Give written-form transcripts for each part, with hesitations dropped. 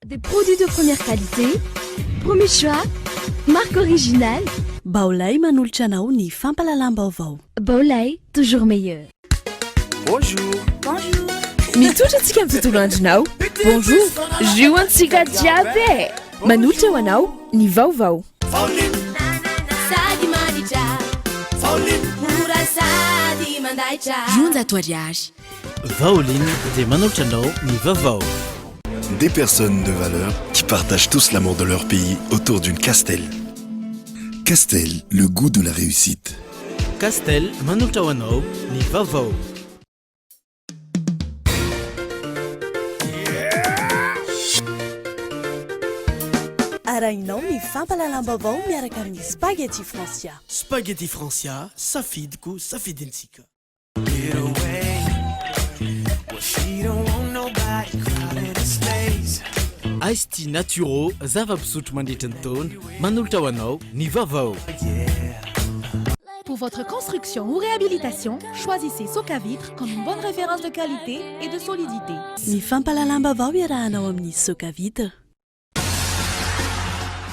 Des produits de première qualité, premier choix, marque originale. Baolai manolotra anao ny fampahalalam-baovao. Baolai, toujours meilleur. Bonjour. Bonjour. Mitsotra antsika amin'ny tontolo andronao. Bonjour. Jus antsika jiaby e. Manolotra ho anao ny vaovao. Sady manitra. Mora sady mandaitra. 200 ariary. Vaolin dia manolotra anao ny vaovao. Des personnes de valeur qui partagent tous l'amour de leur pays autour d'une Castel. Castel, le goût de la réussite. Castel manolotra ho anao ny vaovao. Arahinao ny fampahalalam-baovao miaraka amin'ny Spaghetti Francia. Spaghetti Francia, safidiko, safidintsika. Ice tea Naturo, zava-pisotro mandritra ny taona, manolotra ho anao ny vaovao. Pour votre construction ou réhabilitation, choisissez Socavitre comme une bonne référence de qualité et de solidité. Ny fampahalalam-baovao iarahanao amin'ny Socavitre.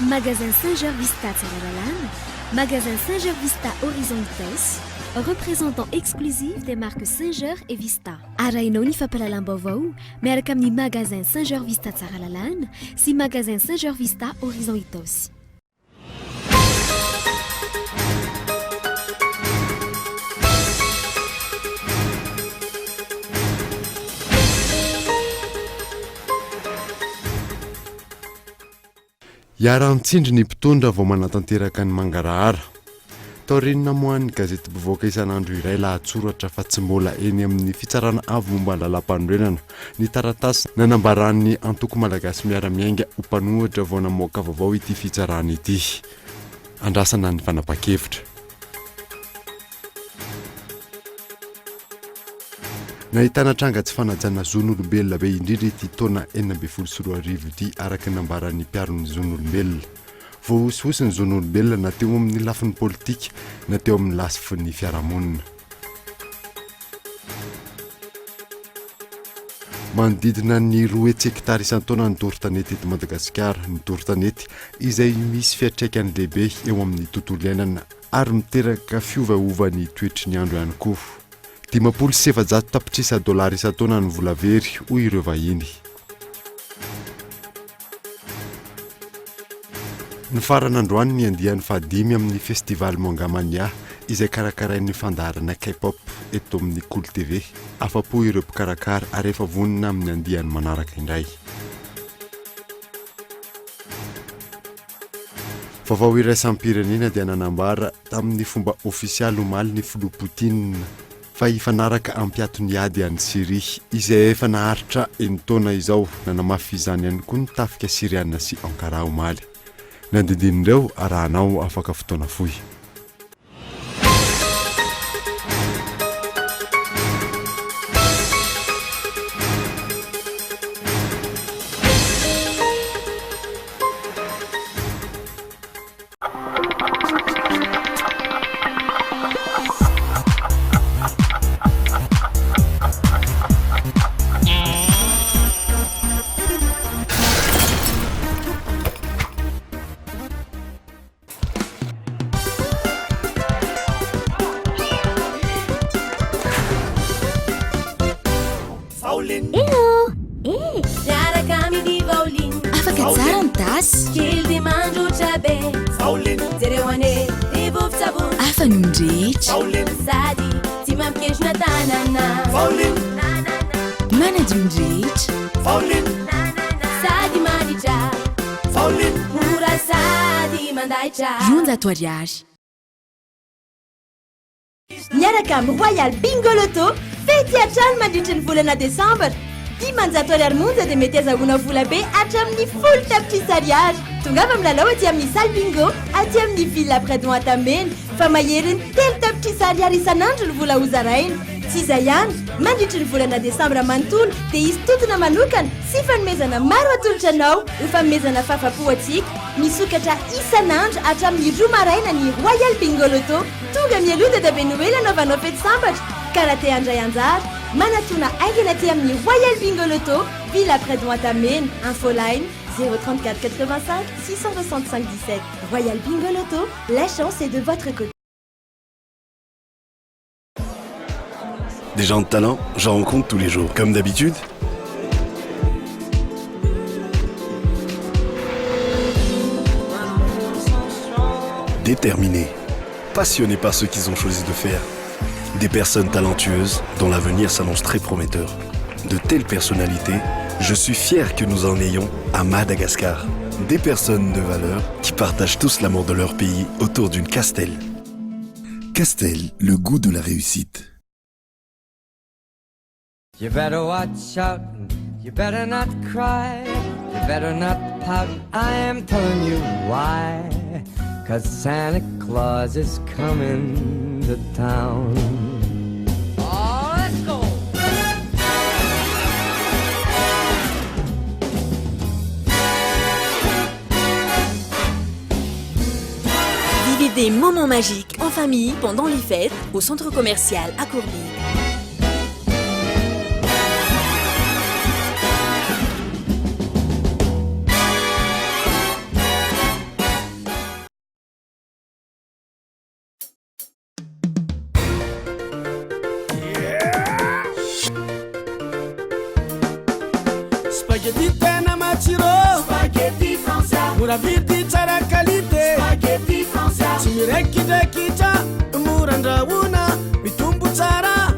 Magasin Singer Vista Tsaralalàna, Magasin Singer Vista Horizon Itaosy, représentant exclusif des marques Singer et Vista. Arahinao ny fampahalalam-baovao miaraka amin'ny Magasin Singer Vista Tsaralalàna sy Magasin Singer Vista Horizon Itaosy. Iharan-tsindry ny mpitondra vao manatanteraka ny mangarahara. Taorian'ny namoahan'ny gazety mpivoaka isan'andro iray lahatsoratra fa tsy mbola eny amin'ny Fitsarana Avo momba ny Lalàmpanorenana ny taratasy nanambaran'ny antoko Malagasy Miara-Miainga ho mpanohitra vao namoaka vaovao ity fitsarana ity. Andrasana ny fanapahan-kevitra. Nahitana tranga tsy fanajana zon'olombelona be indrindra ity taona 2016 ity araka ny nambaran'ny mpiaro ny zon'olombelona. Voahosihosy ny zon'olombelona na teo amin'ny lafiny politika na teo amin'ny lasfin'ny fiarahamonina. Manodidina ny 200 hektara isan-taona ny doro tanety eto Madagasikara. Ny doro tanety izay misy fiantraikany lehibe eo amin'ny tontolo iainana ary miteraka fiovaovan'ny toetry ny andro ihany koa. 450 tapitrisa dolara isan-taona ny vola very, hoy ireo vahiny. Nifarana androany ny andiany fahadimy amin'ny Festival Manga Mania izay karakarain'ny fandaharana K-pop eto amin'ny Kolo TV. Afa-po ireo mpikarakara ary efa vonona amin'ny andiany manaraka indray. Vaovao iraisam-pirenena dia nanambara tamin'ny fomba ofisialy omaly ny filoha Poutine fa hifanaraka hampiato ny ady any Syria izay efa naharitra enin-taona izao. Nanamafy izany ihany koa ny tafika Syriana sy Ankara omaly. Ny andindin'ireo arahanao afaka fotoana fohy. Hello! Eh! Miaraka amin'ny Vaoline. Afaka tsara ny tasy. Kely dia mandrotra be. Vaoline. Jereo anie, ny vovon-tsavony. Hafa noho ny rehetra. Vaoline. Sady tsy mampiketrona tanana. Vaoline. Manadio ny rehetra. Vaoline. Sady manitra. Vaoline. Mora sady mandaitra. 200 ariary. Miaraka amin'ny Royal Bingo Lotto, fety hatrany mandritry ny volana desambra. 500 ariary monja dia mety azahoana vola be hatramin'ny 10 tapitrisa ariary. Tongava milalao aty amin'ny salle bingo aty amin'ny Villa Pradon Antamena fa maherin'ny 3 tapitrisa ariary isan'andro ny vola hozaraina. Tsy izay ihany, mandritry ny volana desambra manontolo dia hisy tontona manokana sy fanomezana maro atolotra anao ho fanomezana fahafapo antsika. Misokatra isan'andro hatramin'ny 2 maraina ny Royal Bingo Lotto. Tonga mialoha Dadabe Noely hanaovanao fety sambatra ka raha te handray anjara, manatona haingana aty amin'ny Royal Bingo Lotto. Villa près d'Ointamena. Infoline 034 85 665 17. Royal Bingo Lotto, la chance est de votre côté. Des gens de talent, j'en rencontre tous les jours. Comme d'habitude. Déterminés, passionnés par ce qu'ils ont choisi de faire. Des personnes talentueuses dont l'avenir s'annonce très prometteur. De telles personnalités, je suis fier que nous en ayons à Madagascar. Des personnes de valeur qui partagent tous l'amour de leur pays autour d'une Castel. Castel, le goût de la réussite. You better watch out, you better not cry, you better not pout, I am telling you why. Cause Santa Claus is coming to town. Oh, let's go! Vivez des moments magiques en famille pendant les fêtes au centre commercial à Courbis. Spaghetti tena matsiro. Spaghetti Francia. Mora vidy, tsara qualité. Spaghetti Francia. Tsy miraikidrakitra, mora andrahoana, mitombo tsara,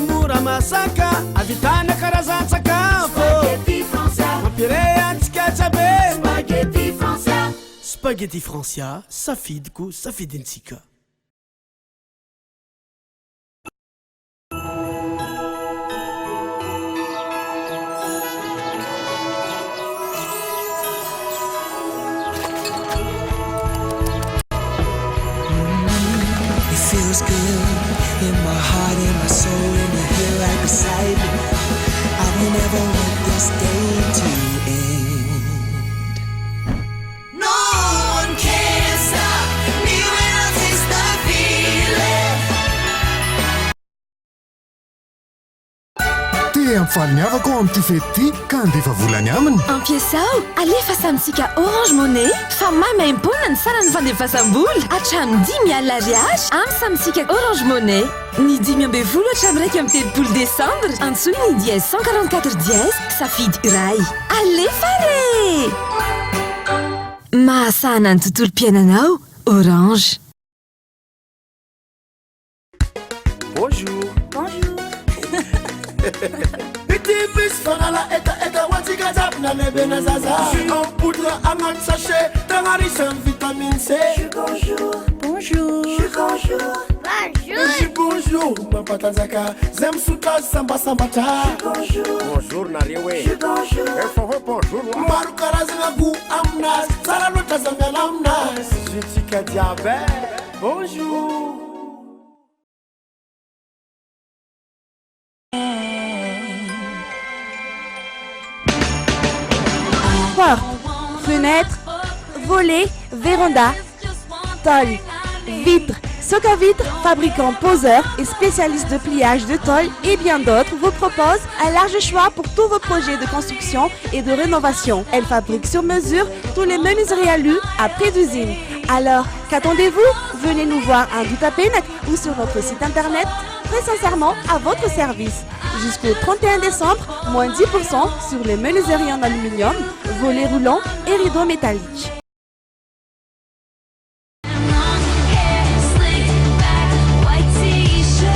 mora masaka, ahavitana karazan-tsakafo. Spaghetti Francia. Mampiray antsika jiaby. Spaghetti Francia. Spaghetti Francia, safidiko, safidintsika. It feels good in my heart, in my soul, when you're here right beside me. I don't ever want this day to end. No one can stop me when I taste the feeling. Te hampifaly ny havako ao amin'ity fety ity ka handefa volany aminy. Ampiasao alefa amintsika Orange Money fa maimaimpoana ny sarany fandefasam-bola hatramin'ny 50 000 ariary amin'ny samitsika Orange Money. Ny 15 hatramin'ny 31 desambra, antsoy ny #144# safidy iray. Alefa re! Mahasahana ny tontolom-piainanao Orange. Bonjour. Bonjour. Ity misy fanala etaeta ho antsika jiaby na lehibe na zaza. Jus en poudre agnaty sachet tegna riche en vitamine C. Bonjour. Bonjour. Bonjour. Jus Bonjour mampatanjaka zay misotro azy sambasambatra. Bonjour. Bonjour nareo e. Bonjour. Efa hoe bonjour. Maro karazana goût aminazy, tsara loatra za miala aminazy. Jus-tsika jiaby e. Bonjour. Porte, fenêtre, volet, véranda, tôle, vitre. Socavitre, fabricant poseur et spécialiste de pliage de tôle et bien d'autres, vous propose un large choix pour tous vos projets de construction et de rénovation. Elle fabrique sur mesure tous les menuiseries alu à prix d'usine. Alors, qu'attendez-vous? Venez nous voir à Andohatapenaka ou sur notre site internet, très sincèrement à votre service. Jusqu'au 31 décembre, moins 10% sur les menuiseries en aluminium, volets roulants et rideaux métalliques. White t-shirt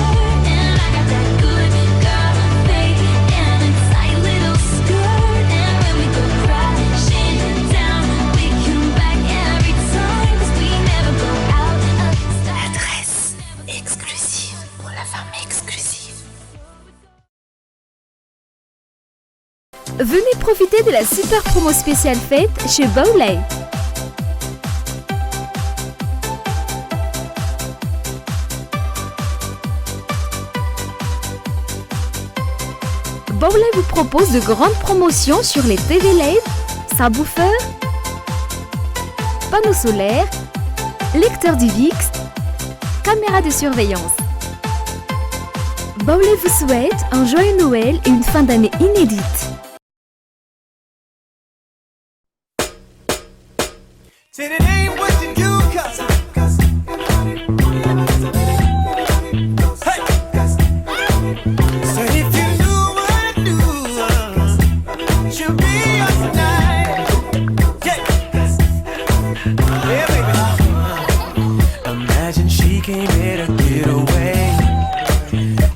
and I got that good girl fade and a tight little skirt. And when we go crashing down, we come back every time 'cause we never go out of style. Adresse exclusive pour la femme exclusive. Venez profiter de la super promo spéciale fête chez Bowley. Bowley vous propose de grandes promotions sur les TV LED, subwoofer, panneaux solaires, lecteur DivX, caméra de surveillance. Bowley vous souhaite un joyeux Noël et une fin d'année inédite. Said it ain't what you do, cuz. Hey. Said if you knew what I knew, you'd be up tonight. Yeah. Yeah, baby. Imagine she came here to get away.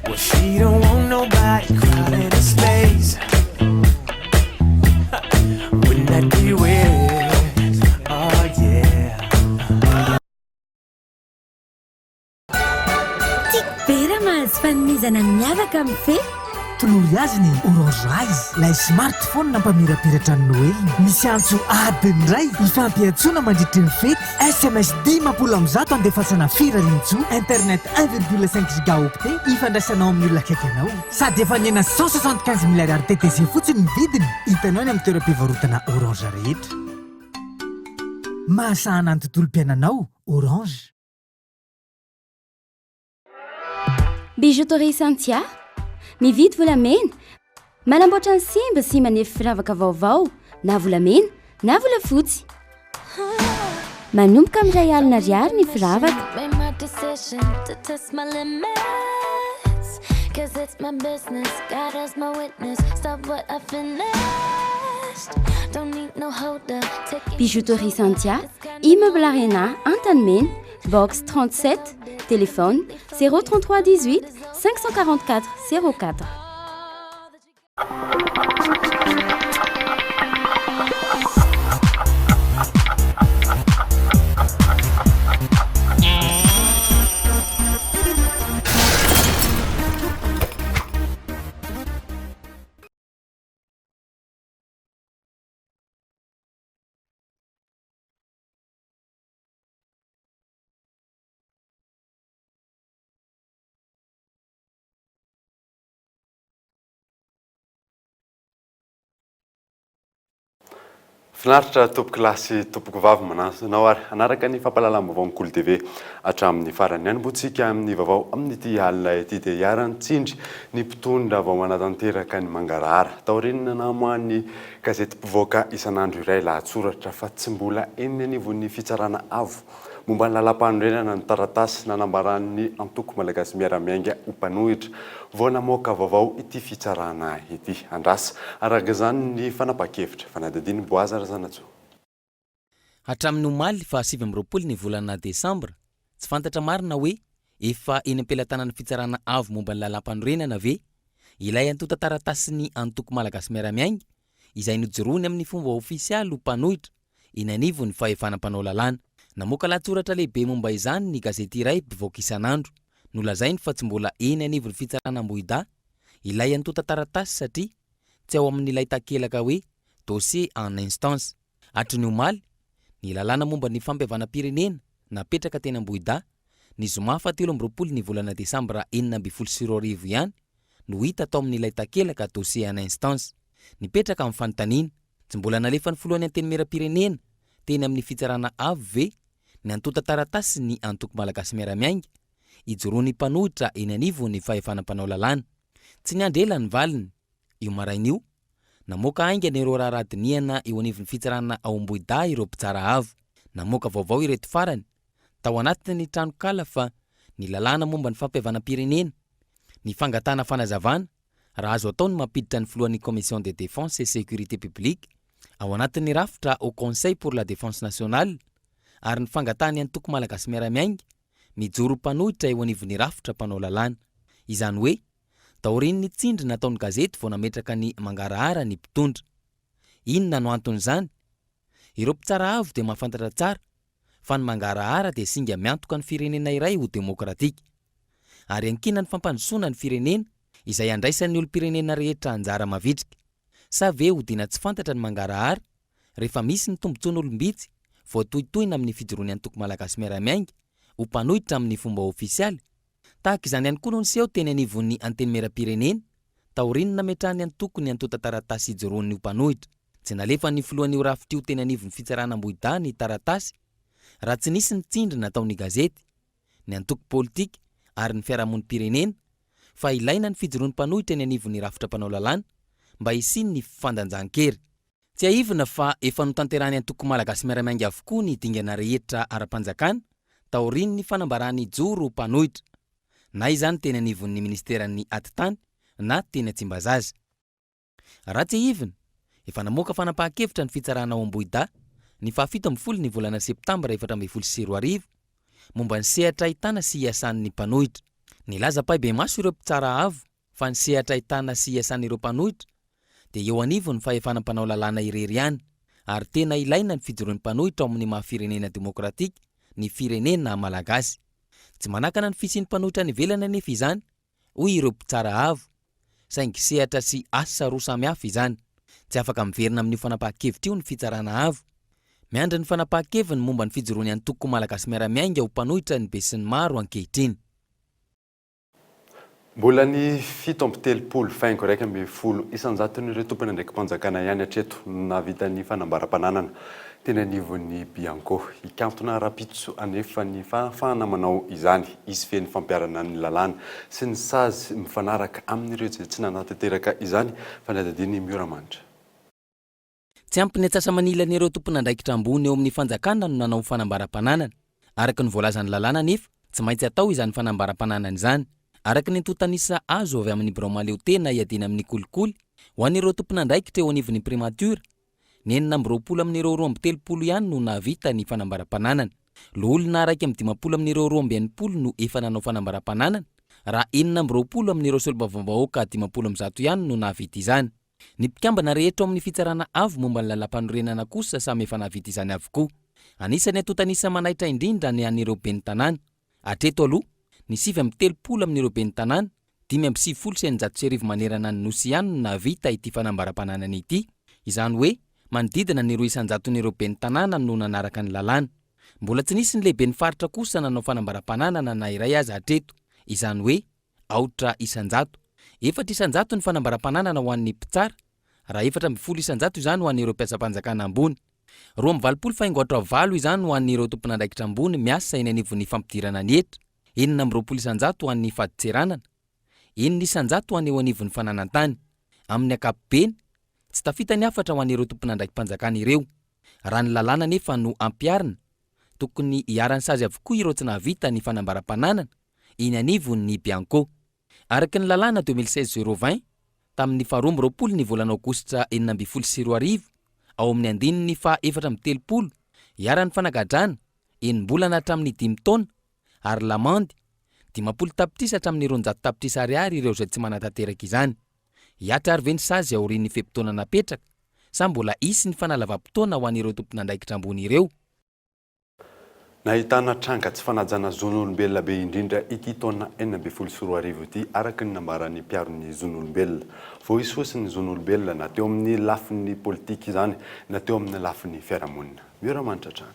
Well, she don't want nobody crowding the space. Wouldn't that be weird? Oh, yeah. Tiako be raha mahazo fanomezana miavaka amin'ny fety. Tolory azy ny Orange Rise, ilay smartphone nampamirapiratra ny Noeliny. Misy antso adiny iray ifampiantsoana mandritry ny fety, SMS 150 andefasana firariantsoa, internet 1,5 gigaoctet ifandraisanao amin'ny olona akaiky anao. Sady efa nihena 175 mille ariary TTC fotsiny ny vidiny, hitanao any amin'ny toeram-pivarotana Orange rehetra. Mahasahana ny tontolom-piainanao, Orange. Bijouterie Santia, mividy volamena, manamboatra ny simba sy manefy firavaka vaovao na volamena na volafotsy. Manomboka amin'ny 1000 ariary ny firavaka. Made my decision to test my limits. Cause it's my business, God is my witness. Stop what I finished. Don't need no holder. Taking Bijouterie Santia, Immeuble Arena, Antanimena, box 37, téléphone 033 18 544 04. Finaritra tompoko lahy sy tompoko vavy manasa anao ary hanaraka ny fampahalalam-baovaon'ny Kolo TV hatramin'ny farany. Hanombohantsika amin'ny vaovao amin'ity alina ity dia iharan'ny tsindry ny mpitondra vao manatanteraka ny mangarahara. Taorian'ny namoahan'ny gazety mpivoaka isan'andro iray lahatsoratra fa tsy mbola eny anivon'ny fitsarana avo Momba ny lalàmpanorenana ny taratasy nanambaran'ny antoko Malagasy Miara-Miainga ho mpanohitra vao namoaka vaovao ity fitsarana ity. Andrasa, araka izany, ny fanapahan-kevitra. Fanadihadian'i Boaza Razanatsoa. Hatramin'ny omaly faha 29 ny volana desambra, tsy fantatra marina hoe efa eny am-pelatanan'ny Fitsarana Avo momba ny Lalàmpanorenana ve ilay antontan-taratasin'ny antoko Malagasy Miara-Miainga izay nojoroany amin'ny fomba ofisialy ho mpanohitra eny anivon'ny fahefana mpanao lalàna. Namoaka lahatsoratra lehibe momba izany ny gazety iray mpivoaka isan'andro. Nolazainy fa tsy mbola eny anivon'ny fitsarana Ambohidahy ilay antontan-taratasy satria tsy ao amin'ilay takelaka hoe dossier en instance. Hatry ny omaly, ny lalàna momba ny fampihavanam-pirenena napetraka teny Ambohidahy ny zoma faha 23 ny volana desambra 2016 ihany no hita tao amin'ilay takelaka dossier en instance. Nipetraka ny fanontaniana, tsy mbola nalefan'ny filohan'ny Antenimierampirenena teny amin'ny Fitsarana Avo ve ny antontan-taratasin'ny Antoko Malagasy Miara-Miainga ijoroan'ny mpanohitra eny anivon'ny fahefana mpanao lalàna? Tsy niandry ela ny valiny. Io maraina io, namoaka haingana ireo raharaha dinihana eo anivon'ny Fitsarana ao Ambohidahy ireo mpitsara avo. Namoaka vaovao ireto farany tao anatin'ny tranonkala fa ny lalàna momba ny fampihavanam-pirenena, ny fangatahana fanazavana raha azo atao ny mampiditra ny filohan'ny Commission de Défense et Sécurité Publique ao anatin'ny rafitra Haut Conseil pour la Défense Nationale ary ny fangatahan'ny antoko Malagasy Miara-Miainga mijoro mpanohitra eo anivon'ny rafitra mpanao lalàna. Izany hoe, taorian'ny tsindry nataon'ny gazety vao nametraka ny mangarahara ny mpitondra. Inona no anton'izany? Ireo mpitsara avo dia mahafantatra tsara fa ny mangarahara dia singa miantoka ny firenena iray ho demokratika. Ary ankinan'ny fampandrosoana ny firenena izay andraisan'ny olom-pirenena rehetra anjara mavitrika. Sa ve hodiana tsy fantatra ny mangarahara rehefa misy ny tombontsoan'olom-bitsy voatohitohina amin'ny fijoroan'ny antoko Malagasy Miara-Miainga ho mpanohitra amin'ny fomba ofisialy? Tahaka izany ihany koa no niseho teny anivon'ny Antenimierampirenena taorian'ny nametrahan'ny antoko ny antontan-taratasy hijoroan'ny ho mpanohitra. Tsy nalefan'ny filohan'io rafitra io teny anivon'ny fitsarana Ambohidahy ny taratasy raha tsy nisy ny tsindry nataon'ny gazety, ny antoko politika ary ny fiarahamonim-pirenena fa ilaina ny fijoroan'ny mpanohitra eny anivon'ny rafitra mpanao lalàna mba hisian'ny fifandanjan-kery. Tsiahivina fa efa notanterahin'ny antoko Malagasy Miara-Miainga avokoa ny dingana rehetra ara-panjakana taorian'ny fanambarany hijoro ho mpanohitra. Na izany teny anivon'ny minisiteran'ny Atitany na teny Tsimbazaza. Raha tsiahivina, efa namoaka fanapahan-kevitra ny fitsarana ao Ambohidahy ny fahafito ambin'ny folo ny volana septambra 2014 momba ny sehatra ahitana sy iasan'ny mpanohitra. Nilaza ampahibemaso ireo mpitsara avo fa ny sehatra ahitana sy iasan'ireo mpanohitra dia eo anivon'ny fahefana mpanao lalàna irery ihany ary tena ilaina ny fijoroan'ny mpanohitra ao amin'ny maha firenena demokratika ny firenena malagasy. Tsy manakana ny fisian'ny mpanohitra any ivelany anefa izany, hoy ireo mpitsara avo, saingy sehatra sy asa roa samy hafa izany. Tsy afaka miverina amin'io fanapahan-kevitra io ny fitsarana avo. Miandry ny fanapahan-keviny momba ny fijoroan'ny antoko Malagasy Miara-Miainga ho mpanohitra ny besinimaro ankehitriny. Mbola ny 37,11 isan-jaton'ireo tompon'andraiki-panjakana ihany hatreto no nahavita ny fanambaram-pananana teny anivon'ny Bianco. Hikantona rahampitso anefa ny fahafahana manao izany. Hisy ve ny fampiharana ny lalàna sy ny sazy mifanaraka amin'ireo izay tsy nanatanteraka izany? Fanadihadian'i Mioramanitra. Tsy ampy ny antsasa-manilan'ireo tompon'andraikitra ambony eo amin'ny fanjakana no nanao fanambaram-pananana. Araka ny voalazan'ny lalàna anefa, tsy maintsy atao izany fanambaram-pananana izany. Araka ny antontan'isa azo avy amin'ny birao mahaleotena iadiana amin'ny kolikoly, ho an'ireo tompon'andraikitra eo anivon'ny Primature, ny 26 amin'ireo 32 ihany no nahavita ny fanambaram-pananana. Loholona 51 amin'ireo 62 no efa nanao fanambaram-pananana, raha 26 amin'ireo solombavambahoaka 150 ihany no nahavita izany. Ny mpikambana rehetra ao amin'ny Fitsarana Avo momba ny Lalàmpanorenana kosa samy efa nahavita izany avokoa. Anisan'ny antontan'isa manaitra indrindra ny an'ireo ben'ny tanàna. Hatreto aloha, ny 39 amin'ireo ben'ny tanàna, 1695 manerana ny Nosy ihany no nahavita ity fanambaram-pananana ity. Izany hoe, manodidina ny roa isan-jaton'ireo ben'ny tanàna no nanaraka ny lalàna. Mbola tsy nisy ny lehiben'ny faritra kosa nanao fanambaram-pananana na iray aza hatreto. Izany hoe, aotra isan-jato. Efatra isan-jato ny fanambaram-pananana ho an'ny mpitsara, raha 14% izany ho an'ireo mpiasam-panjakana ambony. 82 faingo aotra valo izany ho an'ireo tompon'andraikitra ambony miasa eny anivon'ny fampidirana ny hetra, 26% ho an'ny fadintseranana, 6% ho an'ny eo anivon'ny fananan-tany. Amin'ny ankapobeny, tsy tafita ny hafatra ho an'ireo tompon'andraiki-panjakana ireo. Raha ny lalàna anefa no ampiharina, tokony hiharan'ny sazy avokoa ireo tsy nahavita ny fanambaram-pananana, eny anivon'ny Bianco. Araka ny lalàna 2016 zéro vingt, tamin'ny faha 22 ny volana aogositra 2016, ao amin'ny andininy faha 34, iharan'ny fanagadrana, enim-bolana hatramin'ny dimy taona, ary lamandy, 50 tapitrisa hatramin'ny 200 tapitrisa ariary ireo izay tsy manatanteraka izany. Hihatra ary ve ny sazy aorian'ny fe-potoana napetraka sa mbola hisy ny fanalavam-potoana ho an'ireo tompon'andraikitra ambony ireo? Nahitana tranga tsy fanajana zon'olombelona be indrindra ity taona 2016 ity, araka ny nambaran'ny mpiaro ny zon'olombelona. Voahisohisy ny zon'olombelona na teo amin'ny lafiny politika izany na teo amin'ny lafiny fiarahamonina. Miora-manitra hatrany.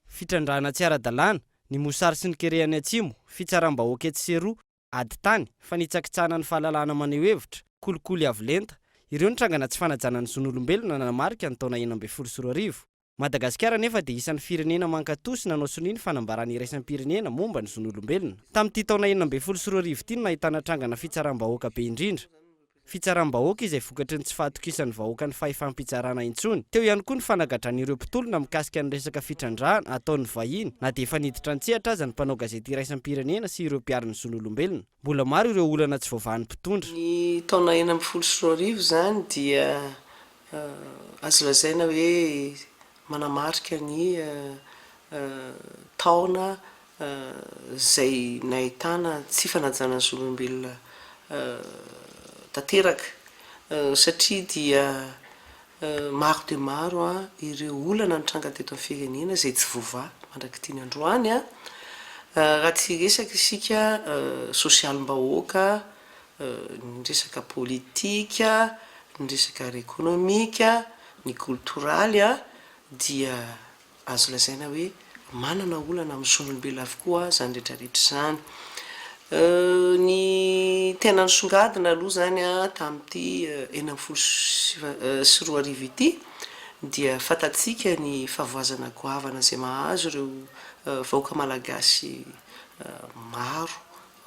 Fitrandrahana tsy ara-dalàna, ny mosary sy ny kere any atsimo, fitsaram-bahoaka etsy sy eroa, ady tany, fanitsakitsahana ny fahalalahana maneho hevitra, kolikoly avo lenta, ireo ny trangana tsy fanajana ny zon'olombelona nanamarika ny taona 2016. Madagasikara anefa dia isan'ny firenena mankatò sy nanao sonia ny fanambarana iraisam-pirenena momba ny zon'olombelona. Tamin'ity taona 2016 ity no nahitana trangana fitsaram-bahoaka be indrindra. Fitsaram-bahoaka izay vokatry ny tsy fahatokisan'ny vahoaka ny fahefam-pitsarana intsony. Teo ihany koa ny fanagadran'ireo mpitolona mikasika ny resaka fitrandrahana ataon'ny vahiny na dia efa niditra an-tsehatra aza ny mpanao gazety iraisam-pirenena sy ireo mpiaro ny zon'olombelona. Mbola maro ireo olana tsy voavahan'ny mpitondra. Ny taona 2016 izany dia Azo lazaina hoe manamarika ny taona izay nahitana tsy fanajana ny zon'olombelona tanteraka satria dia maro dia maro ireo olana nitranga teto amin'ny firenena izay tsy voavaha mandrak'ity ny androany. Raha tsy hiresaka isika sosialim-bahoaka ny resaka politika, ny resaka ara-ekonomika, ny koltoraly dia azo lazaina hoe manana olana amin'ny zon'olombelona avokoa izany rehetra rehetra izany. Ny tena nisongadina aloha izany tamin'ity 2016 ity dia fantatsika ny fahavoazana goavana izay mahazo ireo vahoaka malagasy maro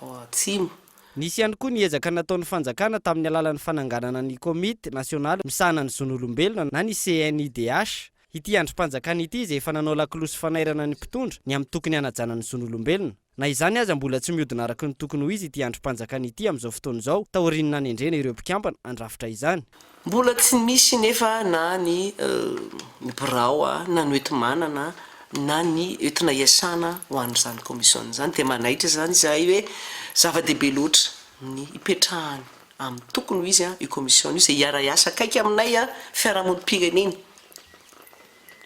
ao atsimo. Nisy ihany koa ny ezaka nataon'ny fanjakana tamin'ny alalan'ny fananganana ny Komity nasionaly misahana ny zon'olombelona na ny CNIDH. Ity andrim-panjakana ity izay efa nanao lakolosy fanairana ny mpitondra ny amin'ny tokony hanajana ny zon'olombelona. Na izany aza mbola tsy mihodina araka ny tokony ho izy ity andrim-panjakana ity amin'izao fotoana izao taorian'ny nanendrena ireo mpikambana handrafitra izany. Mbola tsy misy nefa na ny ny birao na ny hoenti-manana na ny entina hiasana ho an'izany commission izany dia manaitra izany izahay hoe zava-dehibe loatra ny hipetrahany amin'ny tokony ho izy io commission io izay hiara-hiasa akaiky aminay fiarahamonim-pirenena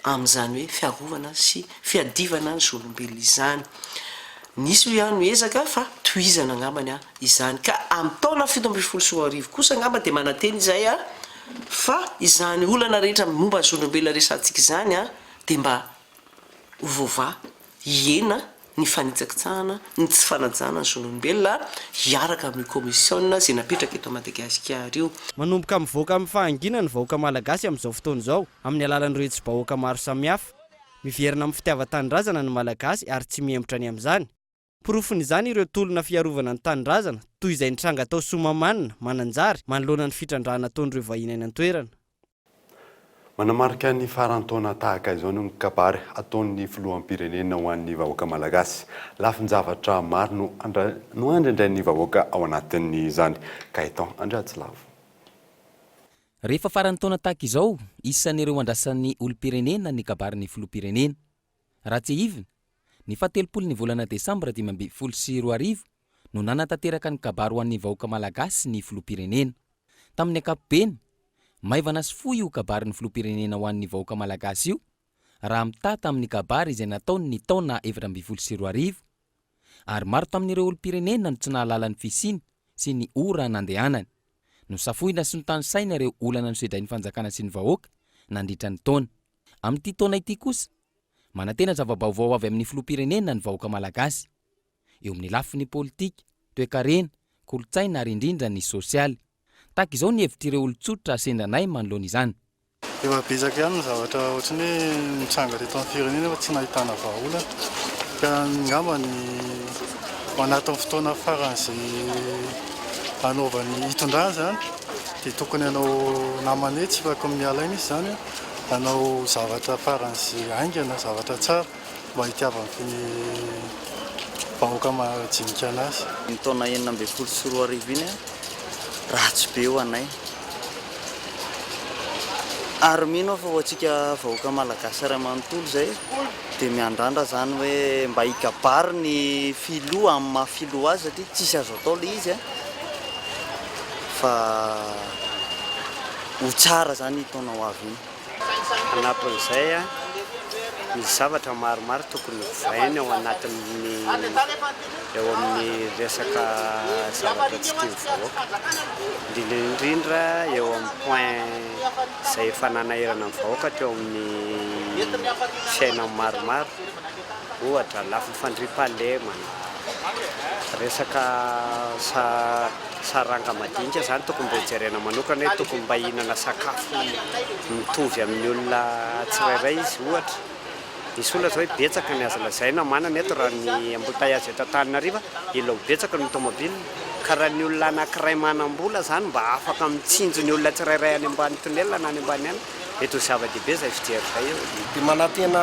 amin'izany hoe fiarovana sy fiadivana ny zon'olombelona izany. Nisy hoy aho ny ezaka fa tohizana angambany izany ka amin'ny taona 2017 kosa angamba dia manantena izahay fa izany olana rehetra momba ny zon'olombelona resahantsika izany dia mba ho voavaha, hihena ny fanitsakitsahana ny tsy fanajana ny zon'olombelona hiaraka amin'io komisiona izay napetraka eto Madagasikara io. Manomboka mivoaka amin'ny fahanginana ny vahoaka malagasy amin'izao fotoana izao, amin'ny alalan'ireo hetsi-bahoaka maro samihafa. Miverina amin'ny fitiavan-tanindrazana ny Malagasy ary tsy mihemotra ny amin'izany. Porofon'izany ireo tolona fiarovana ny tanindrazana, toy izay nitranga tao Soamahamanina, Mananjary, manoloana ny fitrandrahana ataon'ireo vahiny any an-toerana. Manamarika ny faran-taona tahaka izao ny kabary ataon'ny filoham-pirenena ho an'ny vahoaka malagasy. Lafin-javatra maro no no andrindrain'ny vahoaka ao anatin'izany. Gaëtan Andriatsilavo. Rehefa faran'ny taona tahaka izao, isan'ireo andrasan'ny olom-pirenena ny kabarin'ny filoham-pirenena. Raha tsiahivina, ny fahatelopolo ny volana desambra 2015 no nanatanteraka ny kabary ho an'ny vahoaka malagasy ny filoham-pirenena. Tamin'ny ankapobeny, maivana sy fohy io kabarin'ny filoham-pirenena ho an'ny vahoaka malagasy io raha mitaha tamin'ny kabary izay nataony ny taona 2014, ary maro tamin'ireo olom-pirenena no tsy nahalala ny fisiany sy ny ora nandehanany. Nosafoina sy notanisaina ireo olana nosedrain'ny fanjakana sy ny vahoaka nandritra ny taona. Amin'ity taona ity kosa, manantena zava-baovao avy amin'ny filoham-pirenena ny vahoaka malagasy. eo amin'ny lafiny politika, toekarena, kolontsaina ary indrindra ny sosialy. Tahaka izao ny hevitr'ireo olon-tsotra sendra anay manoloana izany. Efa betsaka ihany ny zavatra ohatran'ny hoe nitranga teto amin'ny firenena nefa tsy nahitana vahaolana ka angamba ny ao anatin'ny fotoana faran'izay hanaovany hitondrany izany dia tokony hanao namana hoe tsy afaka miala aina izy izany hanao zavatra faran'izay haingana, zavatra tsara. mba hitiavan'ny vahoaka majinika anazy. Iny taona 2016 iny ratsy be ho anay ary mino aho fa ho antsika vahoaka malagasy iray manontolo izay dia miandrandra izany hoe mba hikabary ny filoha amin'ny maha filoha azy satria tsisy azo atao ilay izy fa ho tsara izany iny taona ho avy iny. Anatin'izay, misy zavatra maromaro tokony hovaina ao anatin'ny eo amin'ny resaka zavatra tsy tian'ny vahoaka, indrindra indrindra eo amin'ny point izay efa nanahirana ny vahoaka teo amin'ny fiainany maromaro, ohatra lafiny fandriampahalemana, resaka Saranga madinika zany tokony mba hojerena manokana hoe tokony mba hihinana sakafo mitovy amin'ny olona tsirairay izy ohatra misy olona zao hoe betsaka ny azo lazaina manana eto raha ny embouteillage eto Antananarivo ila ho betsaka ny tomobile ka raha ny olona anankiray manam-bola zany mba afaka mitsinjo ny olona tsirairay any ambany tunnel na any ambany any Mety ho zava-dehibe izay fijery izay eo. Dia manantena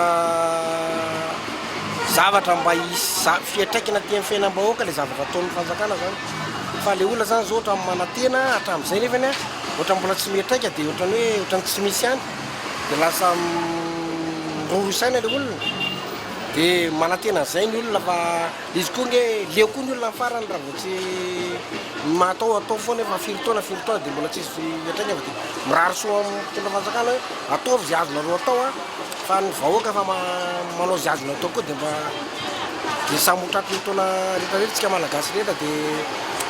zavatra mba hisy fiantraikany aty amin'ny fiainam-bahoaka ilay zavatra ataon'ny fanjakana izany. Fa ilay olona izany izao ohatran'ny manantena hatramin'izay nefany an, ohatran'ny mbola tsy miantraika dia ohatran'ny hoe ohatran'ny tsy misy ihany. Dia lasa miroroa saina ilay olona. Dia manantena an'izay ny olona fa izy koa ange leo koa ny olona amin'ny farany raha vao tsy atao atao foana efa firy taona firy taona dia mbola tsisy fiantraikany fa dia mirary soa amin'ny mpitondra fanjakana hoe ataovy izay azonareo atao an, fa ny vahoaka efa manao izay azony atao koa dia mba dia samy ho tratry ny taona rehetra rehetra tsika malagasy rehetra dia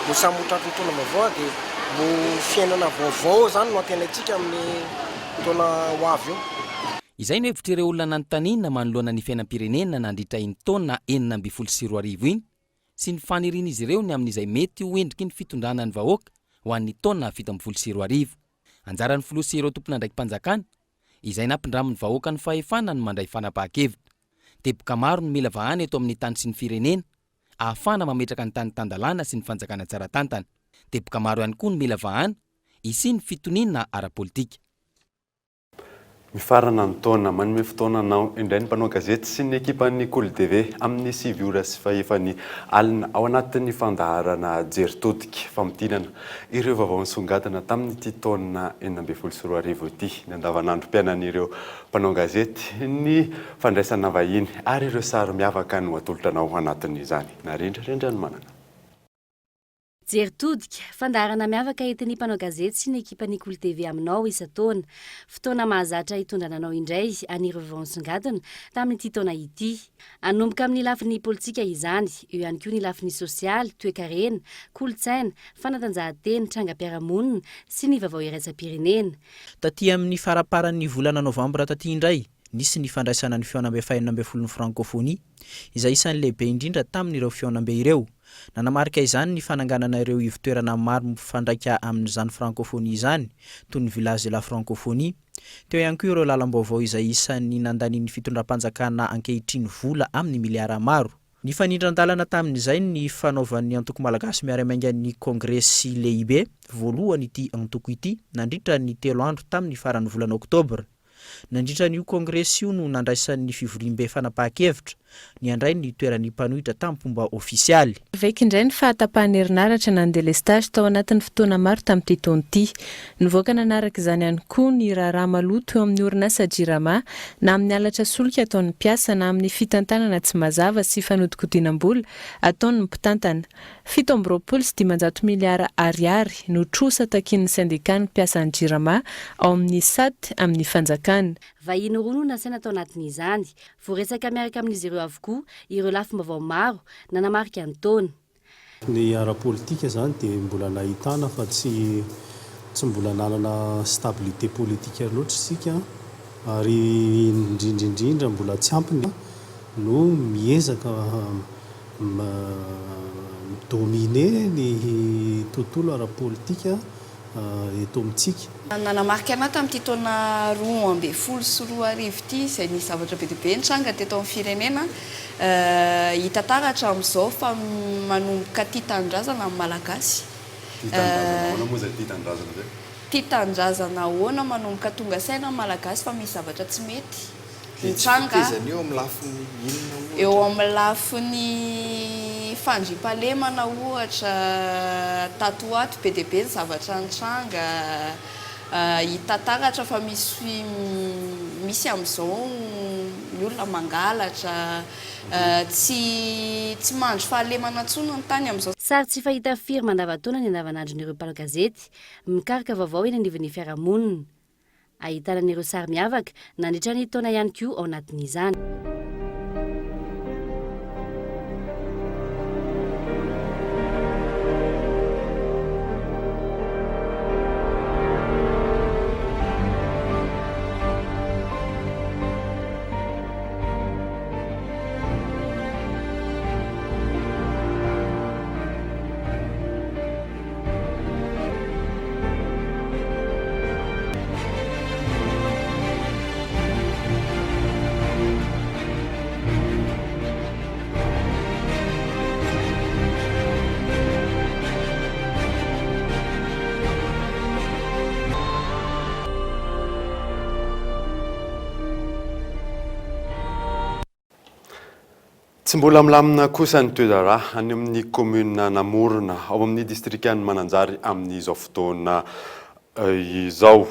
ho samy ho tratry ny taona vaovao dia mbo fiainana vaovao izany no antenaintsika amin'ny taona ho avy io. Izay no hevitr'ireo olona nanontaniana manoloana ny fiainam-pirenena nandritra iny taona 2016 iny sy ny fanirian'izy ireo ny amin'izay mety ho endriky ny fitondrana ny vahoaka ho an'ny taona 2017. Anjaran'ny filoha sy ireo tompon'andraiki-panjakana izay nampindramin'ny vahoaka ny fahefana ny mandray fanapahan-kevitra. Teboka maro no mila vahana eto amin'ny tany sy ny firenena. ahafahana mametraka ny tany tan-dalàna sy ny fanjakana tsara tantana. Teboka maro ihany koa no mila vahana hisian'ny fitoniana ara-politika. Mifarana ny taona, manome fotoana anao indray ny mpanao gazety sy ny ekipan'ny Kolo TV amin'ny 9 ora sy fahefany alina ao anatin'ny fandaharana Jery Todika, famintinana ireo vaovao nisongadina tamin'ity taona 2016 ity, ny andavanandrom-piainan'ireo mpanao gazety, ny fandraisana vahiny ary ireo sary miavaka no atolotra anao anatin'izany. Narindra Randrianomanana. Jery todika, fandaharana miavaka entin'ny mpanao gazety sy ny ekipan'ny Kolo TV aminao isan-taona. Fotoana mahazatra hitondrana anao indray an'ireo vaovao nisongadina tamin'ity taona ity. Hanomboka amin'ny lafiny politika izany, eo ihany koa ny lafiny sosialy, toekarena, kolontsaina, fanatanjahantena, trangam-piarahamonina sy ny vaovao iraisam-pirenena. Taty amin'ny faramparan'ny volana novambra taty indray, nisy ny fandraisana ny fihaonambe fahenina ambin'ny folon'ny Frankôfônia, izay isan'ny lehibe indrindra tamin'ireo fihaonambe ireo. Nanamarika izany ny fananganana ireo ivon-toerana maro mifandraika amin'izany Frankôfônia izany, toy ny Village de la Francophonie. Teo ihany koa ireo lalam-baovao izay isan'ny nandanian'ny fitondram-panjakana ankehitriny vola amin'ny miliara maro. Nifanindran-dalana tamin'izay ny fanaovan'ny Antoko Malagasy Miara-Miainga ny Kongresy lehibe voalohany ity antoko ity nandritra ny telo andro tamin'ny faran'ny volana oktobra. Nandritra an'io kongresy io no nandraisan'ny fivoriambe fanapahan-kevitra ny handray ny toeran'ny mpanohitra tamim-pomba ofisialy. Veky indray ny fahatapahan'ny herinaratra na ny délestage tao anatin'ny fotoana maro tamin'ity taona ity. Nivoaka nanaraka izany ihany koa ny raharaha maloto eo amin'ny orinasa Jirama na amin'ny halatra solika ataon'ny mpiasa na amin'ny fitantanana tsy mazava sy fanodikodinam-bola ataon'ny mpitantana. 527 miliara ariary no trosa takian'ny sendikan'ny mpiasan'ny Jirama ao amin'ny Sat amin'ny fanjakana. Vahiny roa no nasaina tao anatin'izany. Voaresaka miaraka amin'izy ireo avokoa ireo lafim-baovao maro nanamarika ny taona. Ny ara-politika izany dia mbola nahitana fa tsy tsy mbola nanana stabilité politique loatra isika ary indrindra indrindra mbola tsy ampy ny no miezaka mi-dominer ny tontolo ara-politika eto amintsika. Nanamarika anah tamin'ity taona 2012 ity izay nisy zavatra be dia be nitranga teto amin'ny firenena, hita taratra amin'izao fa manomboka tia tanindrazana ny Malagasy. Tia tanindrazana ahoana moa izay tia tanindrazana izay? Tia tanindrazana ahoana? Manomboka tonga saina ny Malagasy fa misy zavatra tsy mety. Mitranga Fitezana eo amin'ny lafiny inona ohatra? Eo amin'ny lafiny fandriampahalemana ohatra, tato ho ato be dia be ny zavatra nitranga, hita taratra fa misy misy amin'izao ny olona mangalatra, tsy tsy mandry fahalemana intsony ny tany amin'izao. Sary tsy fahita firy mandavantaona ny andavanandron'ireo mpanao gazety mikaroka vaovao eny anivon'ny fiarahamonina. Ahitana an'ireo sary miavaka nandritra ny taona ihany koa ao anatin'izany. Tsy mbola milamina kosa ny toe-draharaha any amin'ny kaominina Namorona, ao amin'ny distrikan'i Mananjary amin'izao fotoana izao.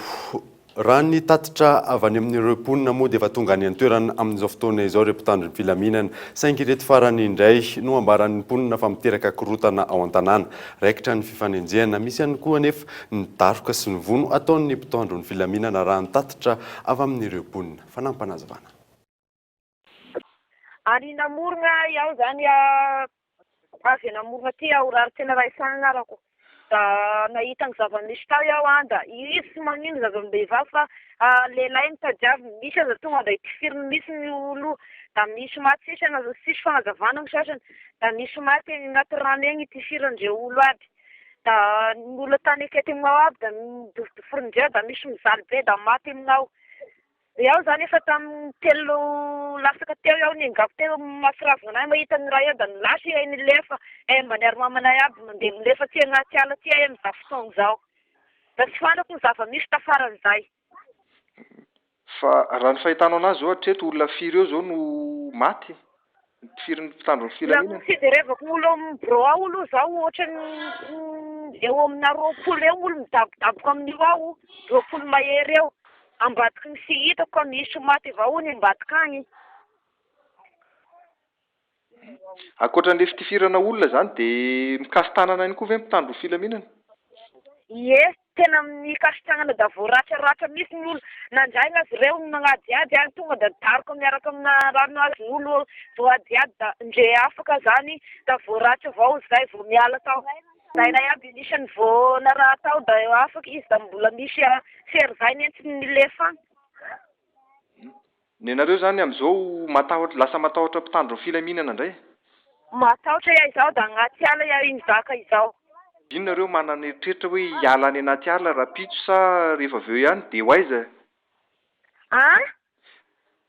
Raha ny tatitra avy any amin'ireo mponina moa dia efa tonga any an-toerana amin'izao fotoana izao ireo mpitandro ny filaminana, saingy ireto farany indray no ambaran'ny mponina fa miteraka korontana ao an-tanàna. Raikitra ny fifanenjehana, misy ihany koa anefa ny daroka sy ny vono ataon'ny mpitandro ny filaminana raha ny tatitra avy amin'ireo mponina. Fanampinazavana. Ary namorogna iaho zany avy namorogna aty aho Rarintena Raisana agnarako da nahita ny zava-misy tao iaho an da izy tsy magnino zaza amim-behivavy fa lehilahy no tadiaviny, misy aza tonga da tifiriny mihitsy ny olo da misy maty tsisy ana- tsisy fagnazavana ny sasany da misy maty agnaty rano egny tifirandreo olo aby da ny olo tany akaiky amignao aby da midofodoforindreo da misy mijaly be da maty amignao. Iaho zany efa tamin'ny telo lasaka teo iaho nengako teo mahatsiravina anay mahita ny ray da nilasy iay nilefa eh mba niaro mamanay aby mandeha milefa aty agnaty ala aty ay amizao fotoagna zao da tsy fantako ny zava-misy tafaran'izay. Fa raha ny fahitanao anazy zao hatreto olona firy eo zao no maty? Firy ny mpitandro ny Raha filaminana? ny fijerevako ny olo ao amin'ny birao ao aloha zao ohatran'ny eo amina 20 eo olo midabodaboka amin'io ao, 20 mahery eo, ambadiky ny tsy hitako ka misy maty avao hono ambadika agny. Ankoatran'ilay fitifirana olona izany dia mikasi-tanana ihany koa ve ny mpitandro ny filaminana? Ie, tena mikasi-tanana da voaratraratra mihitsy ny olona. Nandraigna azy ireo nagnadihady ary tonga da daroka miaraka amina rano azon'olo voadihady da ndre afaka zany da voaratra avao zay vao miala tao. Zainay aby anisan'ny vao naraha tao da afaka izy da mbola misy fery zay nentiny nilefa agny. Nenareo zany amizao matahotra lasa matahotra mpitandro ny filaminana ndray? Matahotra iaho izao da agnaty ala iaho iny zaka izao. Ino nareo manana eritreritra hoe hiala any anaty ala rapitso sa rehefa avy eo ihany de ho aiza? An?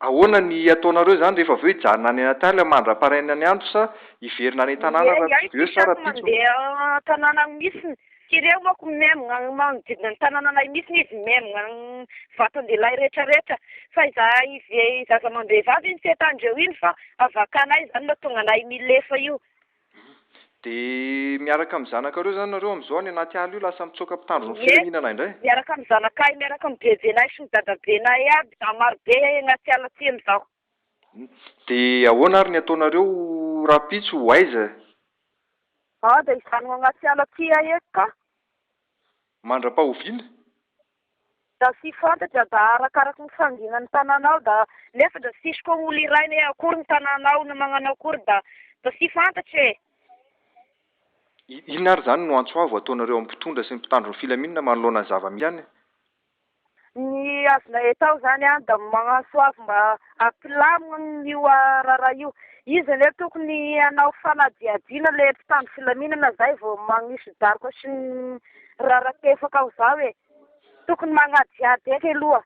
Ahoana ny ataonareo zany rehefa avy eo hijanona any anaty ala mandra-paraina ny andro sa hiverina any an-tanàna Ie, raha iaho avy eo ity sa sasy rapitso? mandeha an-tanàna agny mihitsiny. Ireo manko mihaimgna agny magnodidina ny tanànanay mihitsiny izy mihaimgna ny vatan-dehilahy rehetrarehetra fa izahay ve zaza amam-behivavy iny tsy entandreo iny fa avakanay izany mahatonga anay milefa io. Dia miaraka amin'ny zanakareo izany nareo amin'izao any anaty ala io lasa mitsoaka mpitandro ny Ie, filaminana indray? miaraka amin'ny zanakay miaraka amin'ny bebenay sy ny dadabenay aby za marobe agnaty ala aty amin'izao. Dia ahoana ary ny ataonareo rahampitso ho aiza? Ah dia hijanona agnaty ala aty aho eto ka. Mandra-pahoviana? Da tsy fantatra da arakaraky ny fanginan'ny tanàna ao da nefa da tsisy koa olo iray ne akory ny tanàna ao na magnano akory da da tsy fantatra e. Inona ary izany no antso avo ataonareo amin'ny mpitondra sy ny mpitandro ny filaminana manoloana ny zava-misy any? Ny azonay atao zany an da magnantso avo mba hampilamina an'io raharaha io. Izy anie tokony hanao fanadihadiana le mpitandro filaminana zay vao magnisy daroka sy ny raharaha tefaka ao zao e. Tokony magnadihady eky aloha.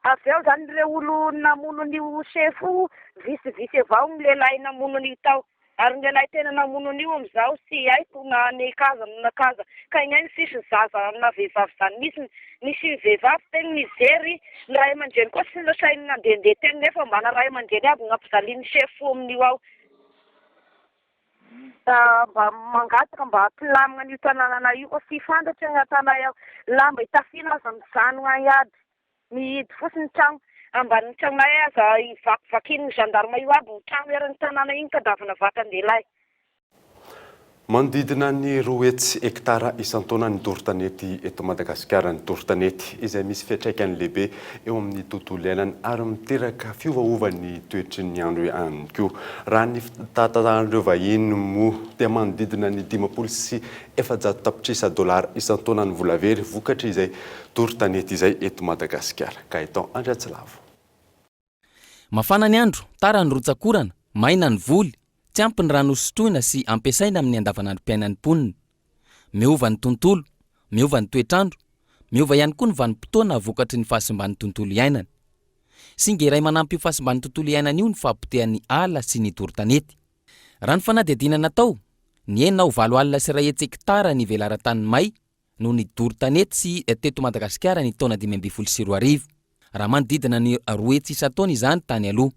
Avy eo zany ireo olo namono an'io sefo io visivisy avao ny lehilahy namono an'io tao. Ary ny lehilahy tena namono an'io amin'izao tsy haiko na nikaza na nakaza. Ka igny agny tsisy zaza na vehivavy zany mihitsy. Nisy vehivavy tegny nijery, ny ray aman-dreny koa tsy nasainy nandehandeha tegny nefa mbana ray aman-dreny aby nampijalian'ny sefo amin'io ao. Da mba mangataka mba hampilamina an'io tanànanay io fa tsy fantatry ny ataonay ao. Lamba itafiana aza mijanona agny aby. Mihidy fotsiny ny tragno. Ambanin'ny tragnonay aza vakivakian'ny gendarme io aby ny tragno eran'ny tanàna iny tadiavina vatan-dehilahy. Manodidina ny 200 hektara isan-taona ny doro tanety eto Madagasikara. Ny doro tanety izay misy fiantraikany lehibe eo amin'ny tontolo iainana ary miteraka fiovaovan'ny toetry ny andro ihany koa. Raha ny fitantaran'ireo vahiny moa dia manodidina ny 450 tapitrisa dolara isan-taona ny vola very vokatr'izay doro tanety izay eto Madagasikara. Gaëtan Andriatsilavo. Mafana ny andro, tara ny rotsak'orana, maina ny voly, tsy ampy ny rano hosotroina sy ampiasaina amin'ny andavanandrom-piainan'ny mponina. Miova ny tontolo, miova ny toetr'andro, miova ihany koa ny vanim-potoana vokatry ny fahasimban'ny tontolo iainana. Singa iray manampy io fahasimban'ny tontolo iainana io ny fahapotehan'ny ala sy ny doro-tanety. Raha ny fanadihadiana natao, nihena ho 180 hektara ny velaran-tany may noho ny doro tanety sy teto Madagasikara ny taona 2015, raha manodidina ny 200 isan-taona izany tany aloha.